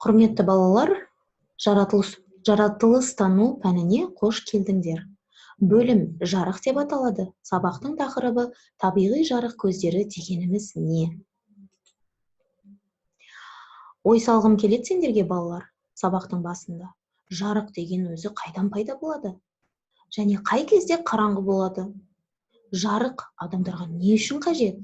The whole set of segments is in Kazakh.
Құрметті балалар, жаратылыстану пәніне қош келдіңдер. Бөлім жарық деп аталады. Сабақтың тақырыбы табиғи жарық көздері дегеніміз не? Ой салғым келеді сендерге, балалар, сабақтың басында. Жарық деген өзі қайдан пайда болады? Және қай кезде қараңғы болады? Жарық адамдарға не үшін қажет?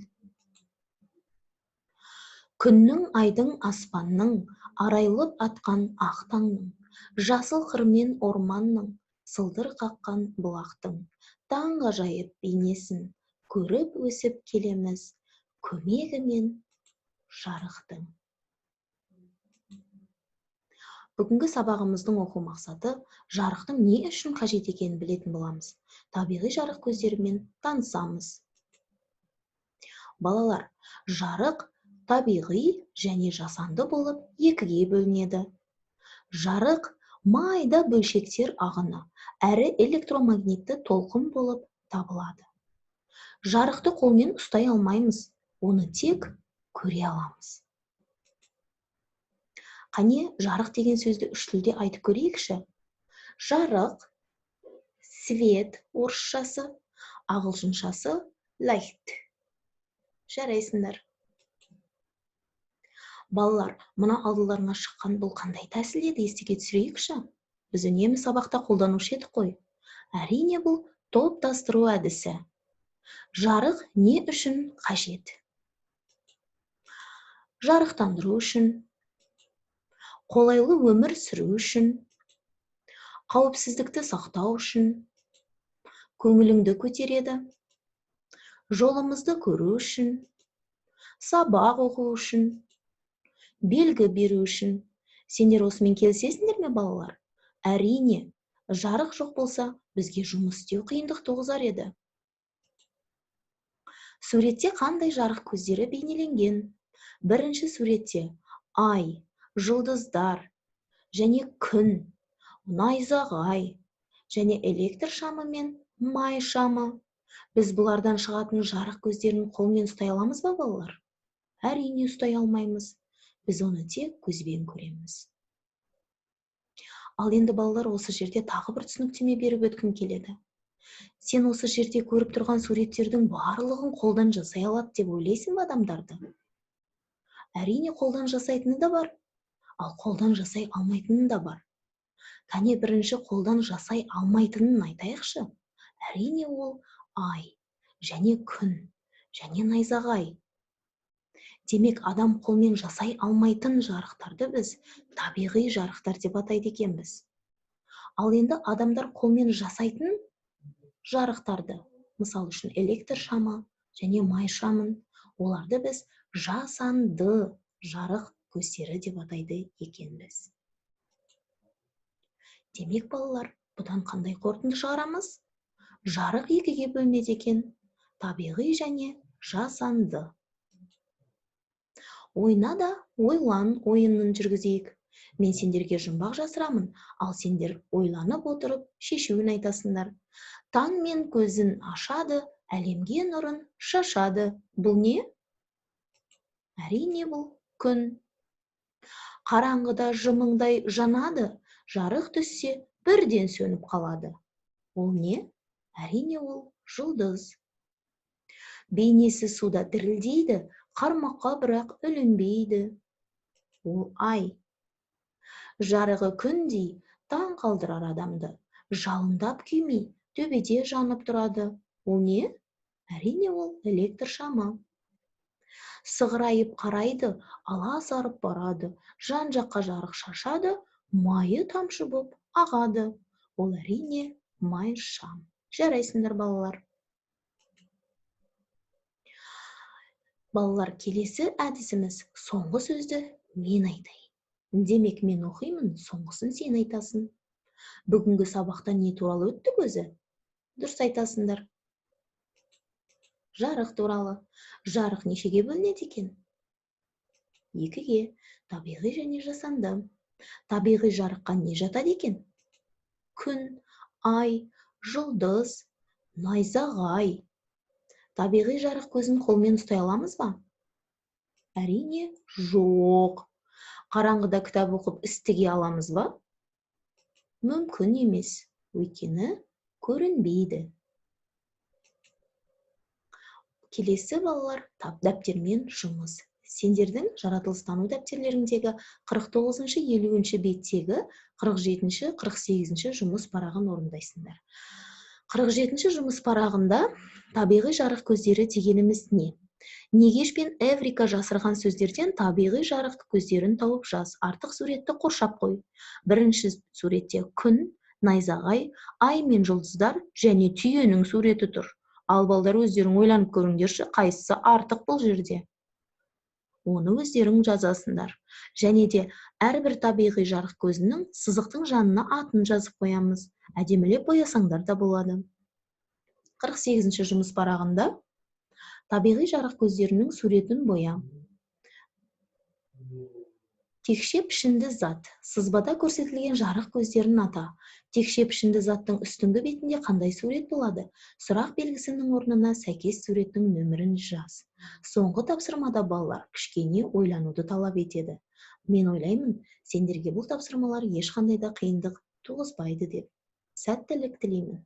Күннің, айдың, аспанның, арайлып атқан ақ таңның, жасыл қырмен орманның, сылдыр қаққан бұлақтың таңғажайып бейнесін көріп өсіп келеміз көмегімен жарықтың. Бүгінгі сабағымыздың оқу мақсаты жарықтың не үшін қажет екенін білетін боламыз. Табиғи жарық көздерімен танысамыз. Балалар, жарық табиғи және жасанды болып екіге бөлінеді. Жарық майда бөлшектер ағыны, әрі электромагнитті толқын болып табылады. Жарықты қолмен ұстай алмаймыз, оны тек көре аламыз. Қане, жарық деген сөзді үш тілде айтып көрейікші. Жарық, свет орысшасы, ағылшыншасы light. Жарайсыңдар. Балалар, мына алдыларыңа шыққан бұл қандай тәсіл еді, еске түсірейікші. Біз үнемі сабақта қолданушы едік қой. Әрине, бұл топтастыру әдісі. Жарық не үшін қажет? Жарықтандыру үшін, қолайлы өмір сүру үшін, қауіпсіздікті сақтау үшін, көңіліңді көтереді, жолымызды көру үшін, сабақ оқу үшін, белгі беру үшін. Сендер осымен келісесіңдер ме, балалар? Әрине, жарық жоқ болса, бізге жұмыс істеу қиындық туғызар еді. Суретте қандай жарық көздері бейнеленген? Бірінші суретте ай, жұлдыздар және күн, найзағай және электр шамы мен май шамы. Біз бұлардан шығатын жарық көздерін қолмен ұстай аламыз ба, балалар? Әрине, ұстай алмаймыз. Біз оны тек көзбен көреміз. Ал енді, балалар, осы жерде тағы бір түсініктеме беріп өткім келеді. Сен осы жерде көріп тұрған суреттердің барлығын қолдан жасай алады деп ойлайсың ба адамдарды? Әрине, қолдан жасайтыны да бар, ал қолдан жасай алмайтыны да бар. Кәне, бірінші қолдан жасай алмайтынын айтайықшы. Әрине, ол ай және күн және найзағай. Демек, адам қолмен жасай алмайтын жарықтарды біз табиғи жарықтар деп атайды екенбіз. Ал енді адамдар қолмен жасайтын жарықтарды, мысал үшін электр шамы және май шамын, оларды біз жасанды жарық көздері деп атайды екенбіз. Демек, балалар, бұдан қандай қорытынды шығарамыз? Жарық екіге бөлінеді екен, табиғи және жасанды. Ойна да ойлан ойынын жүргізейік. Мен сендерге жұмбақ жасырамын, ал сендер ойланып отырып шешуін айтасыңдар. Таңмен көзін ашады, әлемге нұрын шашады. Бұл не? Әрине, бұл күн. Қараңғыда жымыңдай жанады, жарық түссе бірден сөніп қалады. Ол не? Әрине, ол жұлдыз. Бейнесі суда дірілдейді, қармаққа бірақ ілінбейді. Ол ай. Жарығы күндей таң қалдырар адамды, жалындап күймей, төбеде жанып тұрады. Ол не? Әрине, ол электр шамы. Сығырайып қарайды, аласарып барады, жан-жаққа жарық шашады, майы тамшы боп ағады. Ол әрине май шам. Жарайсыңдар, балалар. Балалар, келесі әдісіміз соңғы сөзді мен айтайын. Демек, мен оқимын, соңғысын сен айтасың. Бүгінгі сабақта не туралы өттік өзі? Дұрыс айтасыңдар. Жарық туралы. Жарық нешеге бөлінеді екен? Екіге. Табиғи және жасанды. Табиғи жарыққа не жатады екен? Күн, ай, жұлдыз, найзағай. Табиғи жарық көзін қолмен ұстай аламыз ба? Әрине, жоқ. Қараңғыда кітап оқып, іс тіге аламыз ба? Мүмкін емес, өйткені көрінбейді. Келесі, балалар, дәптермен жұмыс. Сендердің жаратылыстану дәптерлеріңдегі 49-, 50-беттегі 47-, 48 жұмыс парағын орындайсыңдар. 47 жұмыс парағында табиғи жарық көздері дегеніміз не? Негеш пен Эврика жасырған сөздерден табиғи жарық көздерін тауып жаз. Артық суретті қоршап қой. Бірінші суретте күн, найзағай, ай мен жұлдыздар және түйенің суреті тұр. Ал, балдар, өздерің ойланып көріңдерші, қайсысы артық бұл жерде? Оны өздерің жазасыңдар. Және де әрбір табиғи жарық көзінің сызықтың жанына атын жазып қоямыз. Әдемілеп боясаңдар да болады. 48 жұмыс парағында табиғи жарық көздерінің суретін боя. Текше пішінді зат. Сызбада көрсетілген жарық көздерін ата. Текше пішінді заттың үстіңгі бетінде қандай сурет болады? Сұрақ белгісінің орнына сәйкес суреттің нөмірін жаз. Соңғы тапсырмада, балалар, кішкене ойлануды талап етеді. Мен ойлаймын, сендерге бұл тапсырмалар ешқандай да қиындық туғызбайды деп. Сәттілік тілеймін.